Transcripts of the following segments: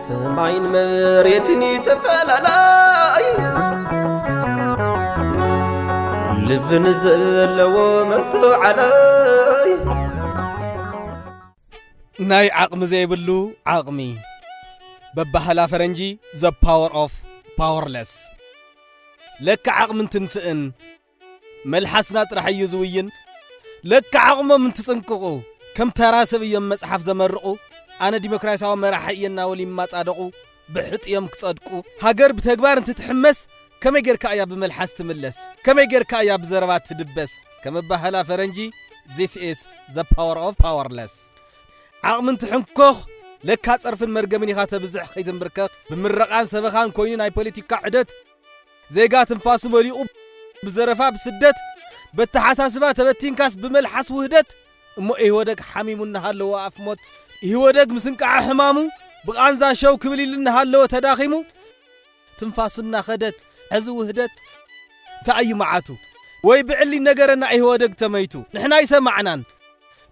ሰማይን መሬትን እዩ ተፈላለይ፣ ልቢ ንዘለዎ መስተውዓላይ። ናይ ዓቕሚ ዘይብሉ ዓቕሚ፣ በባህላ ፈረንጂ the power of powerless። ለካ ዓቕሚ እንትንስእን መልሓስና ጥራሕ እዩ ዝውይን። ለካ ዓቕሞም እንትጽንቅቑ ከም ተራ ሰብ እዮም መጽሓፍ ዘመርቑ። ኣነ ዲሞክራሲያዊ መራሒ እየ እናበሉ ይማጻደቑ። ብሕጥ እዮም ክጸድቁ። ሃገር ብተግባር እንትትሕመስ ከመይ ጌርካ እያ ብመልሓስ ትምለስ? ከመይ ጌርካ እያ ብዘረባ ትድበስ? ከም ኣባህላ ፈረንጂ this is the power of powerless። ዓቕሚ እንትሕንኮኽ ለካ ጸርፍን መርገምን ኢኻ ተብዝሕ ከይትንብርከኽ። ብምረቓን ሰበኻን ኮይኑ ናይ ፖለቲካ ዑደት ዜጋ ትንፋሱ መሊቑ ብዘረፋ ብስደት፣ በተሓሳስባ ተበቲንካስ ብመልሓስ ውህደት። እሞ ኢህወደግ ሓሚሙ እናሃለወ ኣፍ ሞት፣ ኢህወደግ ምስ እንቃዓ ሕማሙ ብቓንዛ ሸው ክብል ኢሉ እናሃለወ ተዳኺሙ፣ ትንፋሱ እናኸደት፣ ሕዚ ውህደት እንታይ እዩ መዓቱ? ወይ ብዕሊ ነገረና ኢህወደግ ተመይቱ፣ ንሕና ኣይሰማዕናን።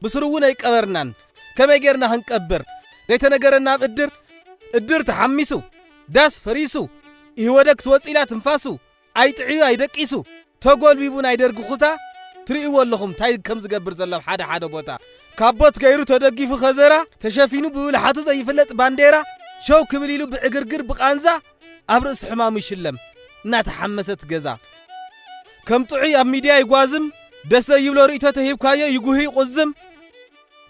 ብስሩ እውን ኣይቀበርናን። ከመይ ጌርና ክንቀብር? ዘይተነገረና ኣብ እድር፣ እድር ተሓሚሱ፣ ዳስ ፈሪሱ፣ ኢህወደግ ክትወጽእ ኢላ ትንፋሱ፣ ኣይጥዕዩ ኣይደቂሱ፣ ተጎልቢቡ ናይ ደርጊ ኩታ ትርእይዎ ኣለኹም፣ ታይ ከም ዝገብር ዘሎ ኣብ ሓደ ሓደ ቦታ። ካቦት ገይሩ ተደጊፉ ከዘራ፣ ተሸፊኑ ብብልሓቱ ዘይፍለጥ ባንዴራ፣ ሸው ክብል ኢሉ ብዕግርግር ብቓንዛ፣ ኣብ ርእሲ ሕማሙ ይሽለም፣ እናተሓመሰት ገዛ። ከም ጥዑይ ኣብ ሚድያ ይጓዝም፣ ደስ ዘይብሎ ርእይቶ ተሂብካዮ ይጉሂ ይቑዝም፣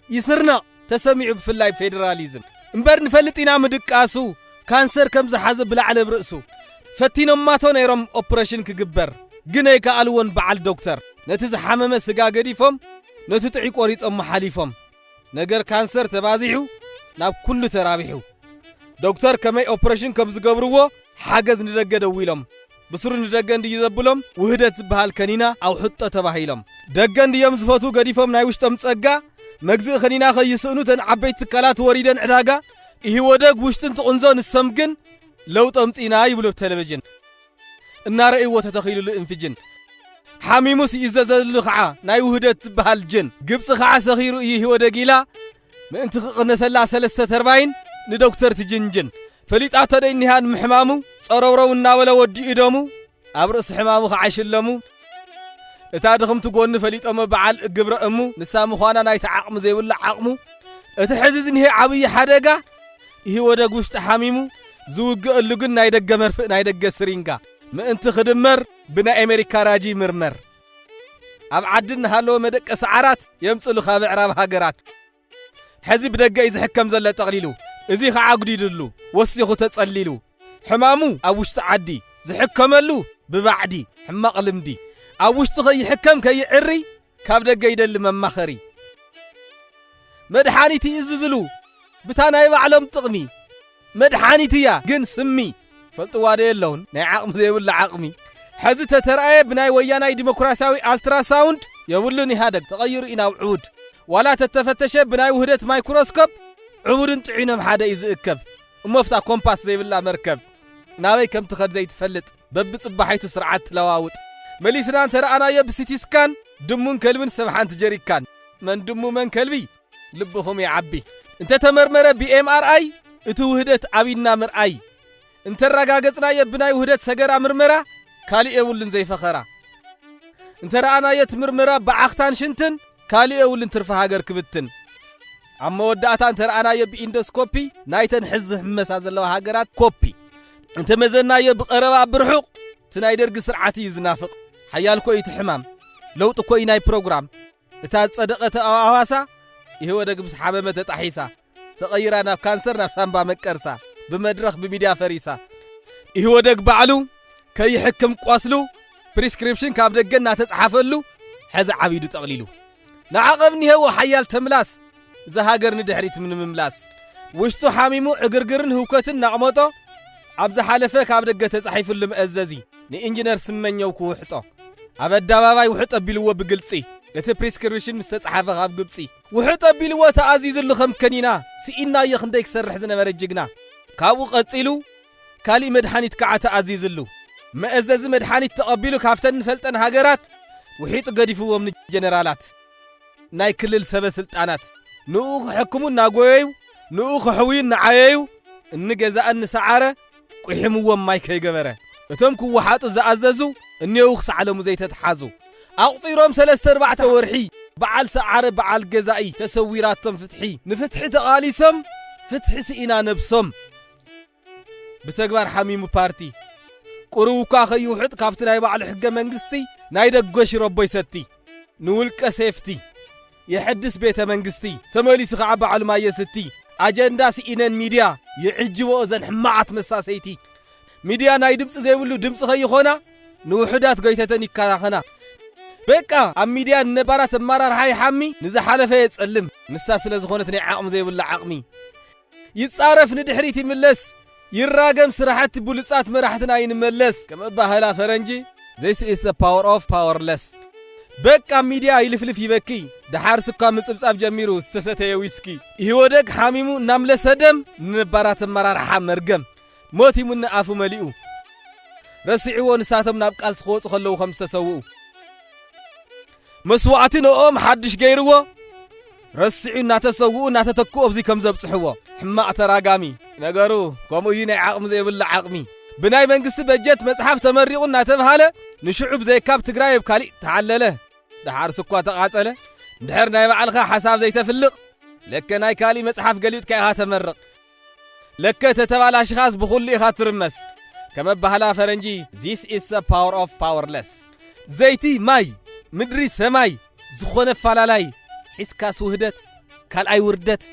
ይስርነቕ ተሰሚዑ ብፍላይ ፌዴራሊዝም። እምበር ንፈልጥ ኢና ምድቃሱ፣ ካንሰር ከም ዝሓዘ ብላዕሊ ኣብ ርእሱ። ፈቲኖማቶ ነይሮም ኦፕሬሽን ክግበር፣ ግን ኣይከኣልዎን በዓል ዶክተር። ነቲ ዝሓመመ ስጋ ገዲፎም፣ ነቲ ጥዑይ ቆሪጾሞ ሓሊፎም። ነገር ካንሰር ተባዚሑ፣ ናብ ኩሉ ተራቢሑ። ዶክተር ከመይ ኦፕሬሽን ከም ዝገብርዎ ሓገዝ ንደገ ደዊሎም። ብስሩ ንደገ እንድዩ ዘብሎም ውህደት ዝበሃል ከኒና ኣውሕጦ ተባሂሎም። ደገ እንድዮም ዝፈትዉ ገዲፎም ናይ ውሽጦም ጸጋ። መግዝኢ ከኒና ከይስእኑ ተን ዓበይቲ ትካላት ወሪደን ዕዳጋ። ኢህወደግ ውሽጢ እንትቕንዞ ንሶም ግን ለውጢ ኣምጺእና ይብሉ ኣብ ቴሌቪዥን። እናረእይዎ ተተኺሉሉ እንፍጅን። ሓሚሙስ ይእዘዘሉ ኸዓ ናይ ውህደት ዝበሃል ጅን። ግብጺ ኸዓ ሰኺሩ እዩ ኢህወደግ ኢላ ምእንቲ ክቕነሰላ ሰለስተ ተርባይን ንዶክተር ትጅንጅን። ፈሊጣቶ ደይ እኒሃ ንምሕማሙ ጸረውረው እናበለ ወዲኡ ደሙ ኣብ ርእሲ ሕማሙ ኸዓ ይሽለሙ። እታ ድኽምቲ ጎኒ ፈሊጦሞ በዓል ግብረ እሙ ንሳ ምዃና ናይቲ ዓቕሚ ዘይብሉ ዓቕሙ። እቲ ሕዚ ዝኒሄ ዓብዪ ሓደጋ ኢህወደግ ውሽጢ ሓሚሙ ዝውግአሉ ግን ናይ ደገ መርፍእ ናይ ደገ ስሪንጋ ምእንቲ ክድመር ብናይ ኣሜሪካ ራጂ ይምርመር። ኣብ ዓዲ እናሃለወ መደቀሲ ዓራት የምጽሉ ካብ ኣዕራብ ሃገራት። ሕዚ ብደገ እዩ ዝሕከም ዘሎ ጠቕሊሉ። እዚ ኸዓ ኣጉዲድሉ፣ ወሲኹ ተጸሊሉ። ሕማሙ ኣብ ውሽጢ ዓዲ፣ ዝሕከመሉ ብባዕዲ፣ ሕማቕ ልምዲ። ኣብ ውሽጢ ከይሕከም ከይዕሪ፣ ካብ ደገ ይደሊ መማኸሪ። መድሓኒት ይእዝዝሉ፣ ብታ ናይ ባዕሎም ጥቕሚ። መድሓኒት እያ ግን ስሚ። ፈልጥዋ ዶ የለውን ናይ ዓቕሚ ዘይብሉ ዓቕሚ። ሕዚ ተተርኣየ ብናይ ወያናይ ዲሞክራሲያዊ ኣልትራሳውንድ የብሉን ኢህኣደግ ተቐይሩ እዩ ናብ ዕቡድ። ዋላ ተተፈተሸ ብናይ ውህደት ማይክሮስኮፕ ዕቡድን ጥዑይን ኣብ ሓደ እዩ ዝእከብ። እሞ ፍታ ኮምፓስ ዘይብላ መርከብ ናበይ ከም ትኸድ ዘይትፈልጥ በብጽባሒቱ ስርዓት ትለዋውጥ። መሊስና እንተረኣናዮ ብሲቲ ስካን ድሙን ከልብን ሰብ ሓንቲ ጀሪካን። መን ድሙ መን ከልቢ ልብኹም ይዓቢ። እንተተመርመረ ብኤምኣርኣይ እቲ ውህደት ኣቢና ምርኣይ። እንተረጋገጽናዮ ብናይ ውህደት ሰገራ ምርመራ ካልእ የብሉን ዘይፈኸራ። እንተረኣናዮ እቲ ምርመራ ብዓኽታን ሽንትን ካልእ የብሉን ትርፊ ሃገር ክብትን። ኣብ መወዳእታ እንተረኣናዮ ብኢንዶስኮፒ ናይተን ሕዚ ዝሕመሳ ዘለዋ ሃገራት ኮፒ። እንተመዘናዮ ብቐረባ ብርሑቕ እቲ ናይ ደርጊ ስርዓት እዩ ዝናፍቕ። ሓያል ኮ እዩ እቲ ሕማም። ለውጢ ኮ እዩ ናይ ፕሮግራም። እታ ዝጸደቐት ኣብ ኣዋሳ ኢህወደግ ምስ ሓመመ ተጣሒሳ፣ ተቐይራ ናብ ካንሰር ናብ ሳምባ መቀርሳ፣ ብመድረኽ ብሚድያ ፈሪሳ። ኢህወደግ ባዕሉ ከይሕክም ቆስሉ ፕሪስክሪፕሽን ካብ ደገ እናተጽሓፈሉ ሕዚ ዓቢዱ ጠቕሊሉ። ንዓቐብ እኒሄዎ ሓያል ተምላስ እዛ ሃገር ንድሕሪት ንምምላስ። ውሽጡ ሓሚሙ ዕግርግርን ህውከትን እናቕመጦ ኣብ ዝሓለፈ ካብ ደገ ተጻሒፉሉ መእዘዚ ንኢንጂነር ስመኘው ክውሕጦ ኣብ ኣደባባይ ውሕጥ ኣቢልዎ ብግልጺ። እቲ ፕሪስክሪፕሽን ምስ ተጻሓፈ ካብ ግብጺ ውሕጥ ኣቢልዎ ተኣዚዝሉ ከም ከኒና ስኢናዮ ክንደይ ክሰርሕ ዝነበረ ጅግና። ካብኡ ቀጺሉ ካሊእ መድሓኒት ከዓ ተኣዚዝሉ። መእዘዚ መድሓኒት ተቐቢሉ ካብተን ንፈልጠን ሃገራት ውሒጡ ገዲፍዎም ንጀነራላት ናይ ክልል ሰበ ስልጣናት። ንኡ ክሕክሙ እናጎየዩ፣ ንኡ ክሕውዩ እናዓየዩ፣ እንገዛእ እንሰዓረ ቁሒምዎም ማይ ከይገበረ፣ እቶም ክወሓጡ ዝኣዘዙ እኔዉ ክሰዓለሙ ዘይተትሓዙ፣ ኣቑጺሮም ሰለስተ ኣርባዕተ ወርሒ በዓል ሰዓረ በዓል ገዛኢ ተሰዊራቶም ፍትሒ፣ ንፍትሒ ተቓሊሶም ፍትሒ ስኢና ነብሶም። ብተግባር ሓሚሙ ፓርቲ ቁሩብ እኳ ከይውሕጥ ካብቲ ናይ ባዕሉ ሕገ መንግስቲ ናይ ደጎ ሽረቦ ይሰቲ፣ ንውልቀ ሴፍቲ የሐድስ ቤተ መንግስቲ፣ ተመሊሱ ኸዓ ባዕሉ ማይ የስቲ። ኣጀንዳ ስኢነን ሚድያ ይዕጅቦ እዘን ሕማቓት መሳሰይቲ። ሚድያ ናይ ድምፂ ዘይብሉ ድምፂ ከይኾና ንውሑዳት ጎይተተን ይከናኸና። በቃ ኣብ ሚድያ ንነባራት ኣመራርሓ ይሓሚ፣ ንዝሓለፈ የፀልም። ንሳ ስለ ዝኾነት ናይ ዓቕሚ ዘይብላ ዓቕሚ ይጻረፍ ንድሕሪት ይምለስ፣ ይራገም ስራሕቲ ብሉጻት መራሕትና ይንመለስ። ከም ኣባህላ ፈረንጂ፣ this is the power of powerless። በቃ ሚድያ ይልፍልፍ ይበኪ፣ ደሓር ስኳ ምጽብጻብ ጀሚሩ ዝተሰተየ ዊስኪ። ኢህወደግ ሓሚሙ እናምለሰ ደም ንነባራት ኣመራርሓ መርገም። ሞት ይሙኒ ኣፉ መሊኡ። ረሲዕዎ ንሳቶም ናብ ቃልሲ ክወጹ ከለዉ ከም ዝተሰውኡ። መስዋዕቲ ንኦም ሓድሽ ገይርዎ፣ ረሲዑ እናተሰውኡ እናተተክኡ ኣብዚ ከም ዘብጽሕዎ። ሕማቕ ተራጋሚ። ነገሩ ከምኡ እዩ፣ ናይ ዓቕሚ ዘይብሉ ዓቕሚ። ብናይ መንግስቲ በጀት መጽሓፍ ተመሪቑ እናተብሃለ ንሽዑ ብዘይካብ ትግራይ ኣብ ካሊእ ተዓለለ። ደሓር ስኳ ተቓጸለ። እንድሕር ናይ ባዕልኻ ሓሳብ ዘይተፍልቕ፣ ለከ ናይ ካሊእ መጽሓፍ ገሊጥካ ኢኻ ተመርቕ። ለከ ተተባላሽኻስ ብኹሉ ኢኻ ትርመስ። ከም ኣባህላ ፈረንጂ፣ this is the power of powerless። ዘይቲ ማይ፣ ምድሪ ሰማይ ዝኾነ ኣፈላላይ ሒዝካስ ውህደት፣ ካልኣይ ውርደት።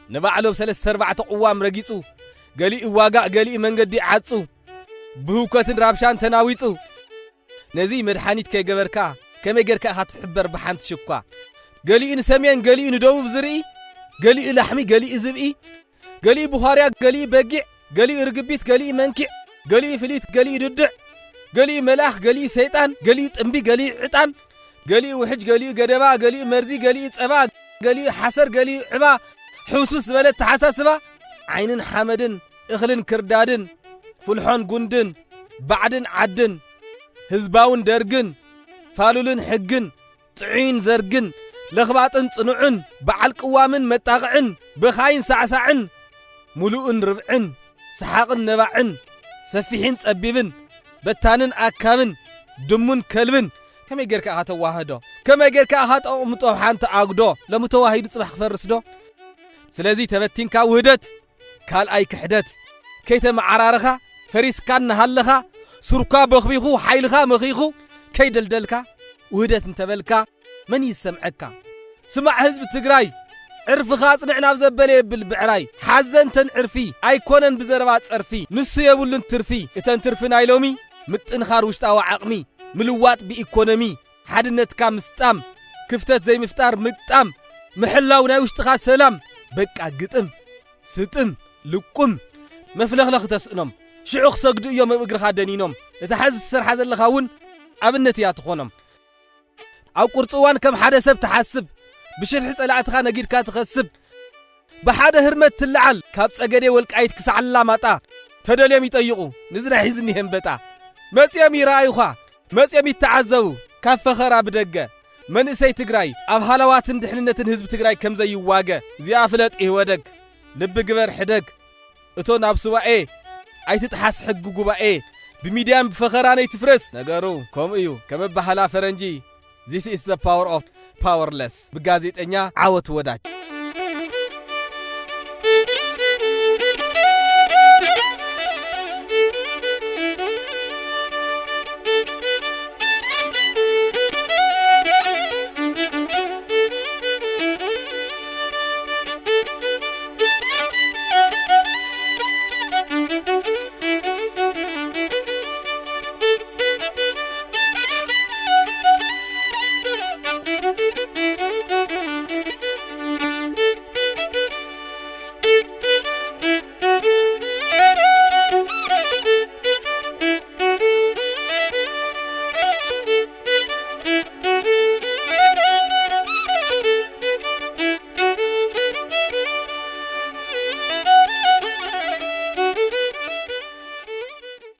ንባዕሉ ኣብ ሰለስተ ኣርባዕተ ቅዋም ረጊጹ፣ ገሊኡ ዋጋእ፣ ገሊኡ መንገዲ ዓጹ፣ ብህውከትን ራብሻን ተናዊጹ። ነዚ መድሓኒት ከይገበርካ ከመይ ጌርካ ኢኻ ትሕበር ብሓንቲ ሽኳ? ገሊኡ ንሰሜን፣ ገሊኡ ንደቡብ ዝርኢ፣ ገሊኡ ላሕሚ፣ ገሊኡ ዝብኢ፣ ገሊኡ ብዃርያ፣ ገሊኡ በጊዕ፣ ገሊኡ ርግቢት፣ ገሊኡ መንኪዕ፣ ገሊኡ ፍሊት፣ ገሊኡ ድድዕ፣ ገሊኡ መልኣኽ፣ ገሊኡ ሰይጣን፣ ገሊኡ ጥምቢ፣ ገሊኡ ዕጣን፣ ገሊኡ ውሕጅ፣ ገሊኡ ገደባ፣ ገሊኡ መርዚ፣ ገሊኡ ጸባ፣ ገሊኡ ሓሰር፣ ገሊኡ ዕባ፣ ሕውስውስ ዝበለ ኣተሓሳስባ፣ ዓይንን ሓመድን፣ እኽልን ክርዳድን፣ ፍልሖን ጉንድን፣ ባዕድን ዓድን፣ ህዝባውን ደርግን፣ ፋሉልን ሕግን፣ ጥዑይን ዘርግን፣ ለኽባጥን ጽኑዕን፣ በዓል ቅዋምን መጣቕዕን፣ በኻይን ሳዕሳዕን፣ ምሉእን ርብዕን፣ ሰሓቕን ነባዕን፣ ሰፊሕን ጸቢብን፣ በታንን ኣካብን፣ ድሙን ከልብን፣ ከመይ ጌርካ ኢኻ ተዋህዶ? ከመይ ጌርካ ኢኻ ጠቕምጦ ሓንቲ ኣጉዶ? ሎሚ ተዋሂዱ ጽባሕ ክፈርስ ዶ? ስለዚ ተበቲንካ ውህደት፣ ካልኣይ ክሕደት። ከይተመዓራረኻ፣ ፈሪስካ እናሃለኻ፣ ሱርኳ በኽቢኹ፣ ሓይልኻ መኺኹ፣ ከይደልደልካ፣ ውህደት እንተበልካ፣ መን ይሰምዐካ? ስማዕ ህዝቢ ትግራይ፣ ዕርፍኻ ኣጽንዕ ናብ ዘበለ የብል ብዕራይ። ሓዘን ተንዕርፊ፣ ኣይኮነን ብዘረባ ጸርፊ። ንሱ የብሉን ትርፊ። እተን ትርፊ ናይ ሎሚ፣ ምጥንኻር ውሽጣዊ ዓቕሚ፣ ምልዋጥ ብኢኮኖሚ፣ ሓድነትካ ምስጣም፣ ክፍተት ዘይምፍጣር ምግጣም፣ ምሕላው ናይ ውሽጥኻ ሰላም። በቃ ግጥም፣ ስጥም፣ ልቁም፣ መፍለኽለኽ ተስእኖም። ሽዑ ክሰግዱ እዮም ኣብ እግርኻ ደኒኖም። እታ ሐዚ ትሰርሓ ዘለኻ እውን ኣብነት እያ ትኾኖም። ኣብ ቁርፂ እዋን ከም ሓደ ሰብ ትሓስብ፣ ብሽርሒ ፀላእትኻ ነጊድካ ትኸስብ። ብሓደ ህርመት ትለዓል፣ ካብ ፀገዴ ወልቃይት ክሳዕ ኣላማጣ። ተደልዮም ይጠይቑ፣ ንዝና ሒዝኒ እምበጣ። መፅዮም ይረኣዩኻ፣ መፅዮም ይተዓዘቡ፣ ካብ ፈኸራ ብደገ። መንእሰይ ትግራይ ኣብ ሃለዋትን ድሕንነትን ህዝቢ ትግራይ ከም ዘይዋገ። እዚኣ ፍለጥ ኢህወደግ፣ ልቢ ግበር ሕደግ። እቶ ናብ ሱባኤ ኣይትጥሓስ ሕጊ ጉባኤ። ብሚድያን ብፈኸራን ኣይትፍረስ። ነገሩ ከምኡ እዩ። ከም ኣባህላ ፈረንጂ፣ this is the power of powerless። ብጋዜጠኛ ዓወት ወዳጅ።